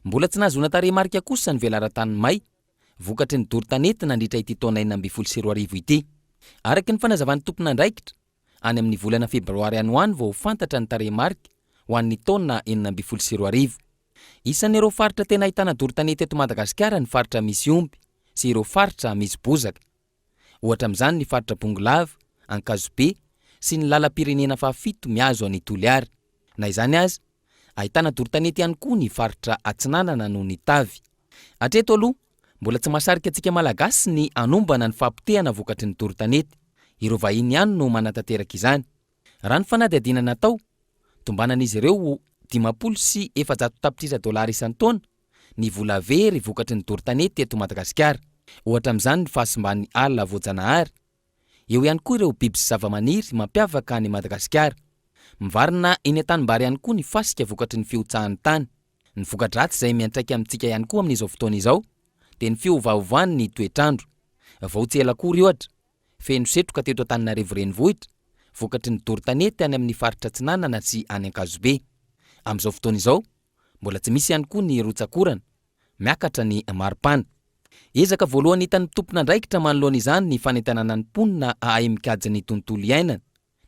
Mbola tsy nahazoana tarehimarika kosa ny velaran-tany may vokatry ny doro tanety nandritra ity taona 2016 ity. Araka ny fanazavan'ny tompon'andraikitra, any amin'ny volana febroary any ho any vao ho fantatra ny tarehimarika ho an'ny taona 2016. Isan'ireo faritra tena ahitana doro tanety eto Madagasikara ny faritra misy omby sy ireo faritra misy bozaka. Ohatra amin'izany ny faritra Bongolava, Ankazobe sy ny lalam-pirenena fahafito mihazo an'i Toliara. Na izany aza, ahitana doro-tanety ihany koa ny faritra Atsinanana noho ny tavy. Hatreto aloha, mbola tsy mahasarika antsika Malagasy ny hanombana ny fahapotehana vokatry ny doro-tanety. Ireo vahiny ihany no manatanteraka izany. Raha ny fanadihadiana natao, tombanan'izy ireo ho 450 tapitrisa dolara isan-taona ny vola very vokatry ny doro tanety eto Madagasikara. Ohatra amin'izany ny fahasimban'ny ala voajanahary. Eo ihany koa ireo biby sy zavamaniry mampiavaka an'i Madagasikara. Mivarina eny an-tanimbary ihany koa ny fasika vokatry ny fihotsahan'ny tany. Ny voka-dratsy izay miantraika amintsika ihany koa amin'izao fotoana izao dia ny fiovaovan'ny toetr'andro. Vao tsy ela akory ohatra, feno setroka teto Antananarivo renivohitra vokatry ny doro tanety any amin'ny faritra Atsinanana sy any Ankazobe. Amin'izao fotoana izao, mbola tsy misy ihany koa ny rotsak'orana, miakatra ny maripana. Ezaka voalohany hitan'ny tompon'andraikitra manoloana izany ny fanentanana ny mponina hahay mikajy ny tontolo iainana,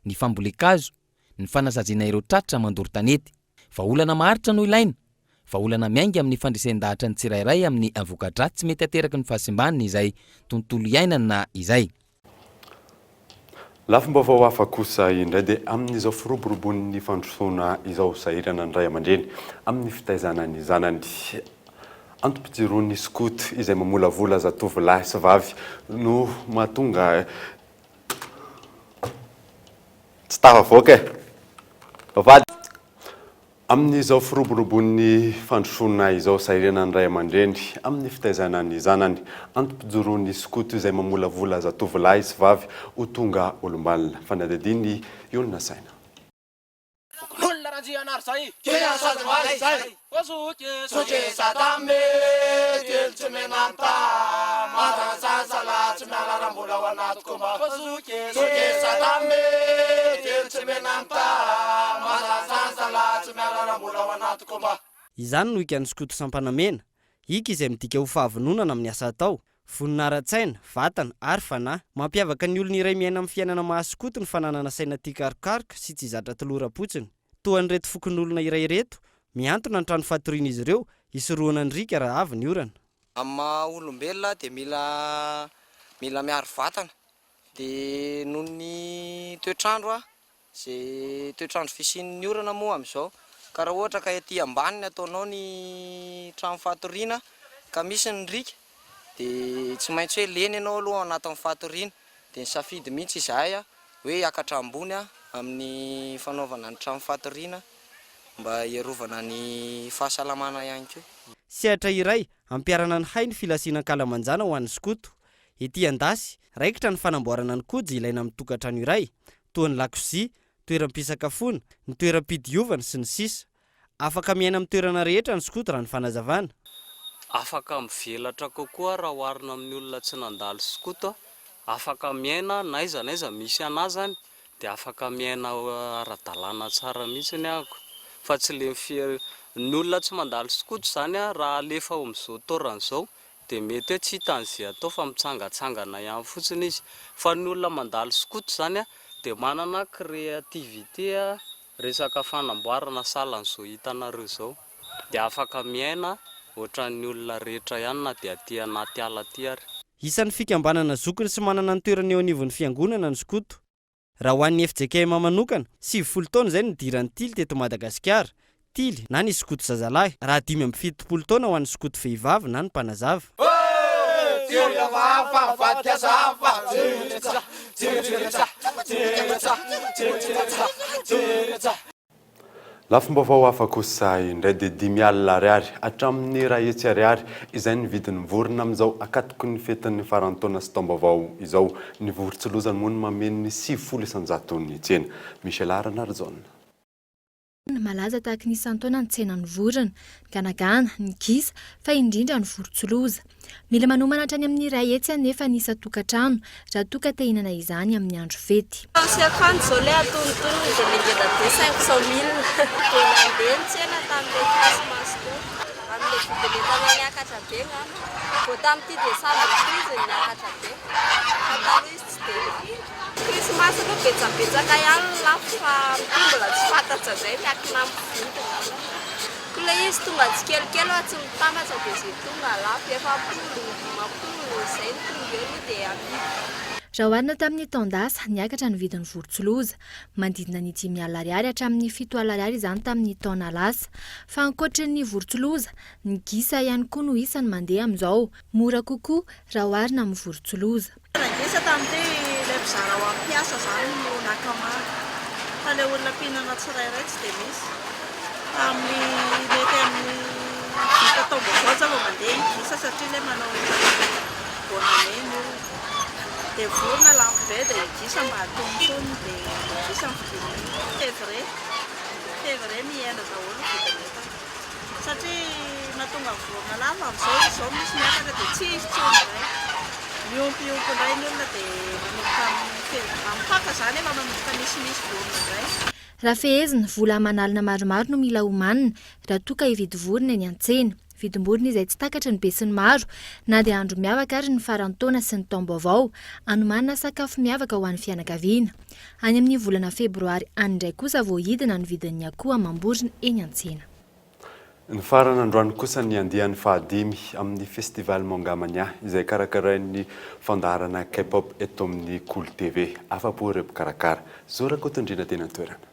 ny fambolen-kazo, ny fanasaziana ireo tratra mandoro tanety. Vahaolana maharitra no ilaina, vahaolana miainga amin'ny fandresen-dahatra ny tsirairay amin'ny voka-dratsy mety ateraky ny fahasimbany izay tontolo iainana izay. Lafim-baovao hafa kosa indray dia amin'izao firoborobon'ny fandrosoana izao, sahirana ny ray aman-dreny amin'ny fitaizana ny zanany. Antom-pijiroan'ny skoto izay mamolavola zatovolahy sy vavy no mahatonga tsy tafavoaka e! Vavahady. Amin'izao firoborobon'ny fandrosoana izao, sahirana ny ray aman-dreny amin'ny fitaizana ny zanany. Antom-pijoroan'ny skoto izay mamolavola zatovolahy sy vavy ho tonga olom-banona. Fanadihadian'i Ionona Saina. Fokonolona Randrianarizay, Kia Sady Zoky, Zoky Sadame, Telo tsy menanta, Mandrasasala tsy miala raha mbola ao anaty koma. Zoky, Zoky Sadame, Telo tsy menanta, Mandrasasala tsy miala raha mbola ao anaty koma. Izany no hikan'ny skoto Sampanamena, hika izay midika ho fahavononana amin'ny asa atao, vonona ara-tsaina, vatana ary fanahy. Mampiavaka ny olona iray miaina amin'ny fiainana maha skoto ny fananana saina tia karokaroka sy tsy zatra toloram-potsiny. Toa an'ireto fokonolona iray ireto, mihantona ny trano fatorian'izy ireo hisorohana ny riaka raha avy ny orana. Amin'ny maha olombelona dia mila mila miaro vatana dia noho ny toetr'andro izay toetr'andro fisian'ny orana moa amin'izao ka raha ohatra ka ety ambany ny ataonao ny trano fatoriana ka misy ny riaka dia tsy maintsy hoe lena ianao aloha ao anatin'ny fatoriana dia nisafidy mihitsy izahay hoe hiakatra ambony amin'ny fanaovana ny trano fatoriana mba hiarovana ny fahasalamana ihany koa. Sehatra iray ampiharana ny hay ny filasiana ankalamanjana ho an'ny skoto. Ety Andasy, raikitra ny fanamboarana ny kojy ilaina amin'ny tokantrano iray, toa ny lakozia, toeram-pisakafoana, ny toeram-pidiovana, sy ny sisa Afaka miaina amin'ny toerana rehetra ny skoto raha ny fanazavana. Afaka mivelatra kokoa raha oharina amin'ny olona tsy nandalo skoto. Afaka miaina n'aiza n'aiza misy anah zany dia afaka miaina ara-dalàna tsara mihitsiny ahako. Fa tsy le mife- ny olona tsy mandalo skoto zany raha alefa ao amin'izao taorana izao dia mety hoe tsy hitany izay atao fa mitsangatsangana ihany fotsiny izy. Fa ny olona mandalo skoto zany dia manana créativité Resaka fanamboarana sahalan'izao hitanareo izao dia afaka miaina ohatran'ny olona rehetra ihany na dia aty anaty ala aty ary. Isan'ny fikambanana zokiny sy manana ny toerany eo anivon'ny fiangonana ny skoto. Raha ho an'ny fjkm manokana, 90 taona izay no nidiran'ny Tily teto Madagasikara, Tily na ny skoto zazalahy, raha 75 taona ho an'ny skoto vehivavy na ny mpanazava. Lafim-baovao hafa kosa indray dia 50 ariary hatramin'ny 100 ariary izay ny vidin'ny vorona amin'izao ankatoky ny fetin'ny faran'ny taona sy taom-baovao izao. Ny voron-tsilozany moa no mameno ny 90 isan-jaton'ny tsena. Michela Ranarijaona. Malaza tahaka ny isan-taona ny tsenan'ny vorona, ny ganagana, ny gisa, fa indrindra ny vorontsiloza. Mila manomana hatrany amin'ny 100 anefa ny isan-tokantrano raha toa ka te hihinana izany amin'ny andro fety. Sy akanjo izao ilay antonontonony dia ilay ngeda be 500 mille. Dia nandeha ny tsena tamin'ilay krismasy teo. Amin'ilay vidin'entana niakatra be angamba. Vao tamin'ity desambra ity izy no niakatra be. Fa taloha izy tsy dia. Krismasy aloha betsabetsaka ihany ny lafo fa amin'ity mbola tsy fantatra izay miankina amin'ny mpividy angamba. Koa ilay izy tonga tsikelikely fa tsy mitambatra dia izay tonga lafo 40, 50, izay no tonga eo aloha dia amidy. Raha oharina tamin'ny taon-dasa, niakatra ny vidin'ny vorontsiloza. Manodidina ny 50 ariary hatramin'ny 70 ariary izany tamin'ny taona lasa. Fa ankoatry ny vorontsiloza, ny gisa ihany koa no isan'ny mandeha amin'izao. Mora kokoa raha oharina amin'ny vorontsiloza. Nangisa tamin'ity ilay mpizara ho an'ny mpiasa izany no naka maro fa ilay olona mpihinana tsirairay tsy dia misy. Fa amin'ny mety amin'ny vita taom-baovao izao vao mandeha ny gisa satria ilay manao bonne année ny olona. Dia vorona lafo be dia ny gisa mba antonontonony dia ny gisa no vidiana. Février, février mihena daholo ny vidin'entana. Satria mahatonga ny vorona lava amin'izao izy izao misy miakatra dia tsy izy intsony indray. Miompiompy indray ny olona dia manomboka amin'ny Paka izany efa manomboka misimisy vorona indray. Raha fehezina, vola aman'alina maromaro no mila omanina raha toa ka hividy vorona eny an-tsena. Vidim-borona izay tsy takatry ny besinimaro na dia andro miavaka ary ny faran'ny taona sy ny taom-baovao, anomanana sakafo miavaka ho an'ny fianakaviana. Any amin'ny volana febroary any indray kosa vao hidina ny vidin'ny akoho amam-borona eny an-tsena. Nifarana androany kosa ny andiany fahadimy amin'ny Festival Manga Mania izay karakarain'ny fandaharana K-pop eto amin'ny Kolo TV. Afa-po ireo mpikarakara. Zo Rakotondriana teny an-toerana.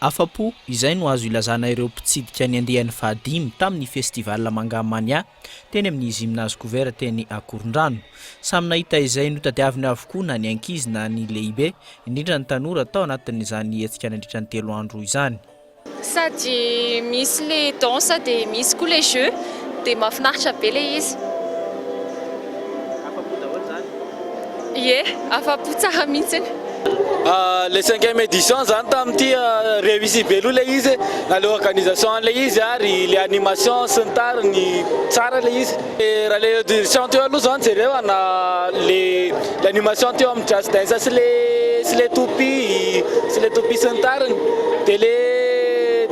Afa-po, izay no azo ilazana ireo mpitsidika ny andiany fahadimy tamin'ny Festival Manga Mania teny amin'ny Gymnase Couvert teny Akorondrano. Samy nahita izay notadiaviny avokoa na ny ankizy na ny lehibe, indrindra ny tanora tao anatin'izany hetsika nandritra ny telo andro izany. Sady misy le danse de misy koa le jeu de mahafinaritra be le izy. Afa-po daholo zany? Ie, afa-po tsara mihitsiny. Le cinquième édition zany tamin'ity réussi be aloha le izy na le organisation an'le izy ary le animation sy ny tariny tsara le izy. Raha le audition teo aloha zany jereo na le animation teo amin'ny jazz dance sy le sy le toupie sy le toupie sy ny tariny de le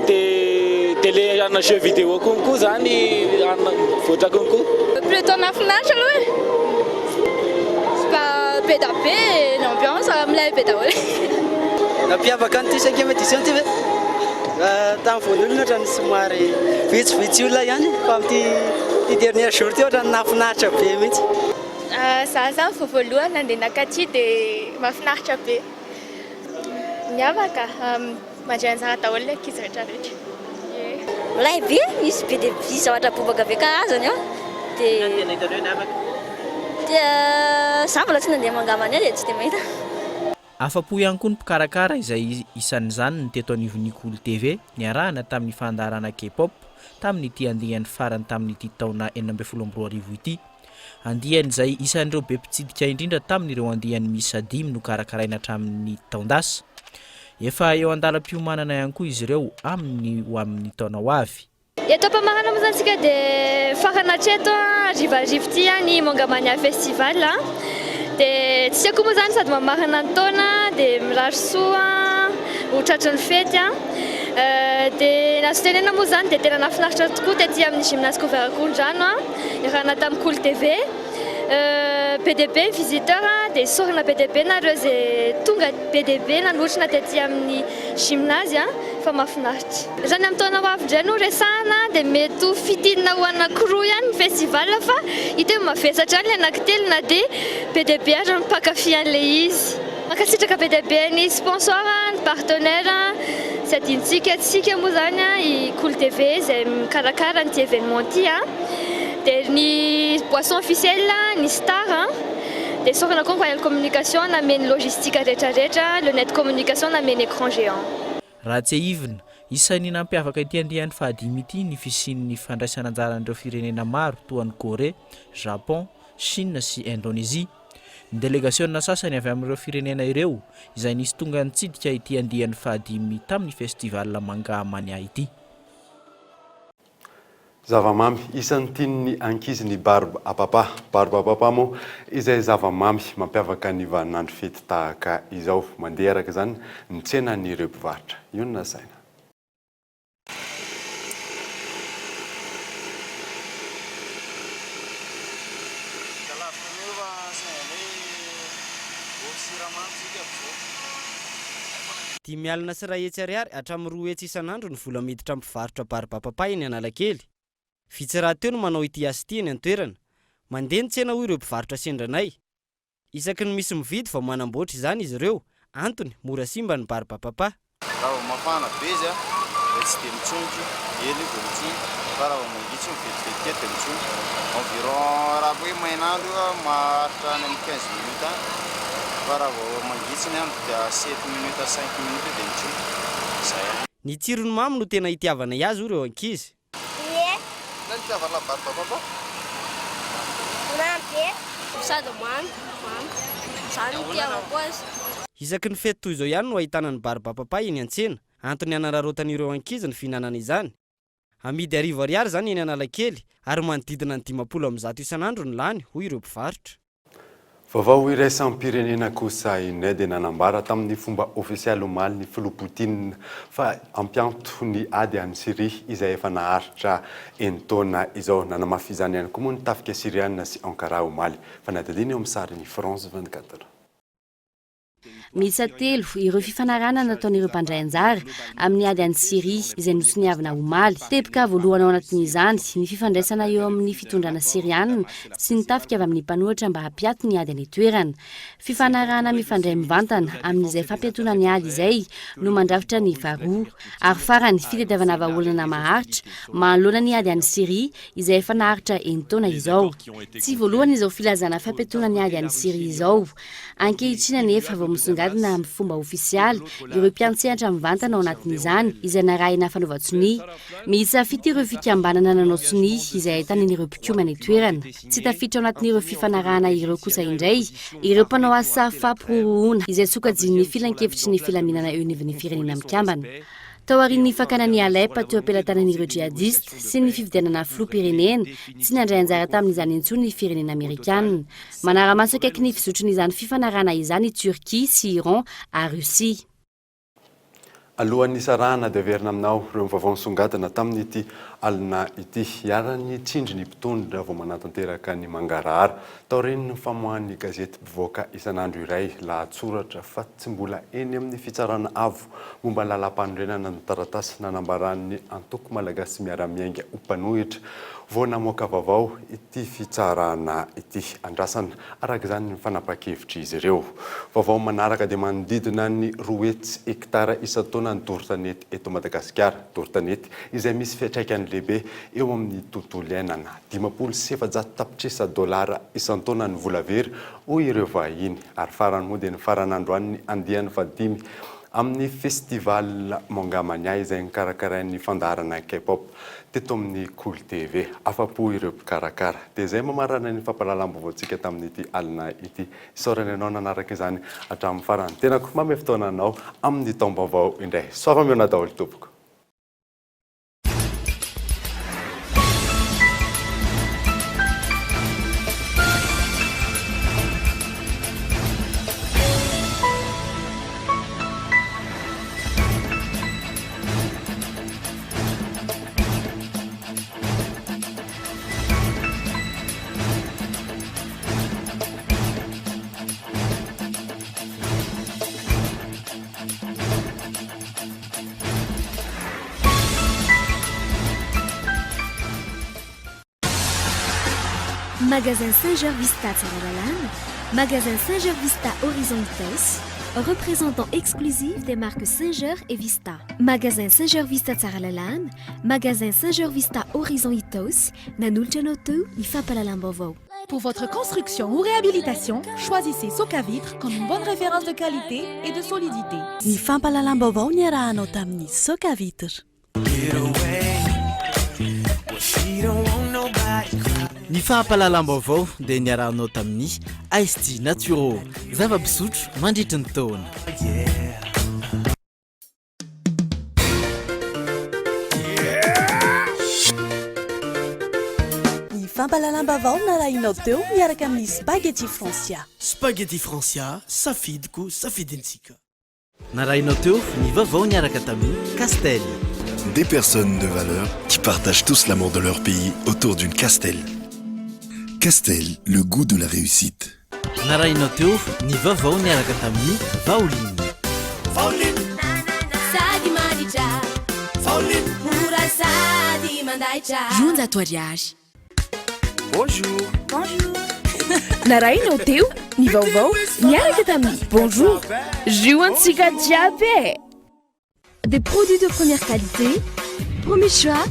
de de le ana jeu vidéo konko zany ana mivoatra konko. Plutôt nahafinaritra aloha e! Mba be da be ny ambiance, milay be daholo. Nampiavaka an'ity cinquième édition ity ve? Tamin'ny voalohany ohatran'ny somary vitsivitsy olona ihany fa amin'ity ity dernier jour ity ohatran'ny nahafinaritra be mihitsy. Za zany vao voalohany nandeha nakaty dia mahafinaritra be. Miavaka, mandray anjara daholo ny ankizy rehetra rehetra. Milay be, misy be dia be zavatra bobaka be karazany ao. Dia Inona no tena hitanao hoe niavaka? Dia za mbola tsy nandeha mangamany dia tsy dia mahita. Afa-po ihany koa ny mpikarakara izay isan'izany ny teto anivon'ny Kolo TV niarahana tamin'ny fandaharana K-pop tamin'ity andiany farany tamin'ity taona 2016 ity. Andiany izay isan'ireo be mpitsidika indrindra tamin'ireo andiany miisa dimy nokarakaraina hatramin'ny taon-dasa. Efa eo an-dalam-piomanana ihany koa izy ireo amin'ny ho amin'ny taona ho avy. Eto am-pamarana moa izany isika dia farana hatreto harivariva ity ny Manga Mania Festival. Dia tsika koa moa izany sady mamarana ny taona dia mirary soa ho tratry ny fety. Dia ny azo tenenina moa izany dia tena nahafinaritra tokoa tety amin'ny Gymnase Couvert Ankorondrano niarahana tamin'ny Kolo TV. Be dia be ny visiteur dia isaorana be dia be nareo izay tonga be dia be nanotrona tety amin'ny Gymnase fa mahafinaritra. Raha ny amin'ny taona ho avy indray no resahana dia mety ho fintinina ho anankiroa ihany ny festival fa hita hoe mavesatra ihany ilay anankitelo na dia be dia be ary ny mpankafy an'ilay izy. Mankasitraka be dia be ny sponsor, ny partenaire, tsy adinontsika tsika moa izany i Kolo TV izay mikarakara an'ity événement ity dia ny boisson officielle, ny star dia isaorana koa ny Royal Communication nameno ny logistique rehetra rehetra, le net communication nameno écran géant. Raha tsiahivina, isan'ny nampiavaka ity andiany fahadimy ity ny fisian'ny fandraisana anjaran'ireo firenena maro toa an'i Corée, Japon, Chine sy Indonésie. Ny delegasiona sasany avy amin'ireo firenena ireo izay nisy tonga nitsidika ity andiany fahadimy tamin'ny Festival Manga Mania ity. Zava-mamy isan'ny tian'ny ankizy ny barbe à papa. Barbe à papa moa izay zava-mamy mampiavaka ny vaninandro fety tahaka izao. Mandeha araka izany ny tsenan'ireo mpivarotra. Ionona saina. 150 ariary hatramin'ny 200 isan'andro ny vola miditra amin'ny mpivarotra baribapapa eny Analakely. Vitsy rahateo no manao ity asa ity eny an-toerana. Mandeha ny tsena hoy ireo mpivarotra sendra anay. Isaky ny misy mividy vao manamboatra izany izy ireo, antony, mora simba ny baribapapa. Raha vao mafana be izy dia tsy dia mitsonika, ela io vao mitsonika, fa raha vao mangitsy io vetivety kely dia mitsonika. Environ raha hoe main'andro io maharitra any amin'ny 15 minutes any, fa raha vao mangitsy ny andro dia 7 minutes à 5 minutes dia mitsonika. Izay ihany. Ny tsirony mamy no tena itiavanay azy hoy ireo ankizy. Ie. Inona ny itiavanao barba papa? Mamy be. Sady mamy, mamy. Izany no itiavako azy. Isaky ny fety toy izao ihany no ahitana ny barba papa eny an-tsena. Antony hanararaotan'ireo ankizy ny fihinanana izany. Amidy arivo ariary izany eny Analakely ary manodidina ny 150 isan'andro ny lany, hoy ireo mpivarotra. Vaovao iraisam-pirenena kosa indray dia nanambara tamin'ny fomba ofisialy omaly ny filoha Poutine fa hampianto ny ady any Syria izay efa naharitra enin-taona izao. Nanamafy izany ihany koa moa ny tafika Syriana sy Ankara omaly. Fanadihadiana eo amin'ny sarin'ny France 24. Miisa telo ireo fifanarahana nataon'ireo mpandray anjara amin'ny ady any Syria izay nosoniavina omaly. Teboka voalohany ao anatin'izany ny fifandraisana eo amin'ny fitondrana Syriana sy ny tafika avy amin'ny mpanohitra mba hampiato ny ady any an-toerana. Fifanarahana mifandray mivantana amin'izay fampiatoana ny ady izay no mandrafitra ny faharoa. Ary farany, fitadiavana vahaolana maharitra manoloana ny ady any Syria izay efa naharitra enin-taona izao. Tsy voalohany izao filazana fampiatoana ny ady any Syria izao. Ankehitriny anefa vao misongadina amin'ny fomba ofisialy ireo mpiantsehatra mivantana ao anatin'izany izay narahina fanaovan-tsonia. Miisa fito ireo fikambanana nanao sonia izay ahitana an'ireo mpikomy any an-toerana. Tsy tafiditra ao anatin'ireo fifanarahana ireo kosa indray ireo mpanao asa fampirorohona izay sokajian'ny Filankevitry ny filaminana eo anivon'ny Firenena Mikambana. Taorian'ny fakana an'i Alep teo am-pelatanan'ireo jihadista sy ny fifidianana filoham-pirenena, tsy nandray anjara tamin'izany intsony ny firenena amerikana. Manara-maso akaiky ny fizotrin'izany fifanarahana izany i Turquie sy Iran ary Russie. Alohan'ny hisarahana dia averina aminao ireo vaovao nisongadina tamin'ity alina ity. Iharan'ny tsindry ny mpitondra vao manatanteraka ny mangarahara. Taorian'ny famoahan'ny gazety mpivoaka isan'andro iray lahatsoratra fa tsy mbola eny amin'ny fitsarana avo momba ny lalàmpanorenana ny taratasy nanambaran'ny antoko Malagasy Miara-Miainga ho mpanohitra vao namoaka vaovao ity fitsarana ity. Andrasana araka izany ny fanapahan-kevitr'izy ireo. Vaovao manaraka dia manodidina ny 200 hektara isan-taona ny doro tanety eto Madagasikara. Doro tanety izay misy fiantraikany lehibe eo amin'ny tontolo iainana. 450 tapitrisa dolara isan-taona ny vola very hoy ireo vahiny. Ary farany moa dia nifarana androany ny andiany fahadimy amin'ny festival Mangamania izay nokarakarain'ny fandaharana K-pop teto amin'ny Kolo TV. Afa-po ireo mpikarakara. Dia izay mamarana ny fampahalalam-baovaontsika tamin'ity alina ity. Isaorana ianao nanaraka izany hatramin'ny farany. Tenako manome fotoana anao amin'ny taom-baovao indray. Soava mihaona daholo tompoko. Magasin Singer Vista Tsaralalàna, Magasin Singer Vista Horizon Itaosy, représentant exclusif des marques Singer et Vista. Magasin Singer Vista Tsaralalàna, Magasin Singer Vista Horizon Itaosy, nanolotra anao teo ny fampahalalam-baovao. Pour votre construction ou réhabilitation, choisissez Socavitre comme une bonne référence de qualité et de solidité. Ny fampahalalam-baovao niarahanao tamin'ny Socavitre. Ny fampahalalam-baovao dia niarahanao tamin'ny Ice Tea Naturo, zava-pisotro mandritry ny taona. Ny fampahalalam-baovao narahinao teo miaraka amin'ny Spaghetti Francia. Spaghetti Francia, safidiko, safidintsika. Narahinao teo ny vaovao niaraka tamin'ny Castel. Des personnes de valeur qui partagent tous l'amour de leur pays autour d'une Castel. Castel, le goût de la réussite. Narahinao teo ny vaovao niaraka tamin'ny Vaoline. Vaoline. Sady manitra. Vaoline. Mora sady mandaitra. 200 ariary. Bonjour. Bonjour. Narahinao teo ny vaovao niaraka tamin'ny Bonjour. Jus antsika jiaby e! Des produits de première qualité, premier choix,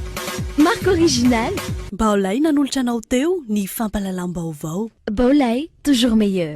marque originale. Baolay nanolotra anao teo ny fampahalalam-baovao. Baolay, toujours meilleur.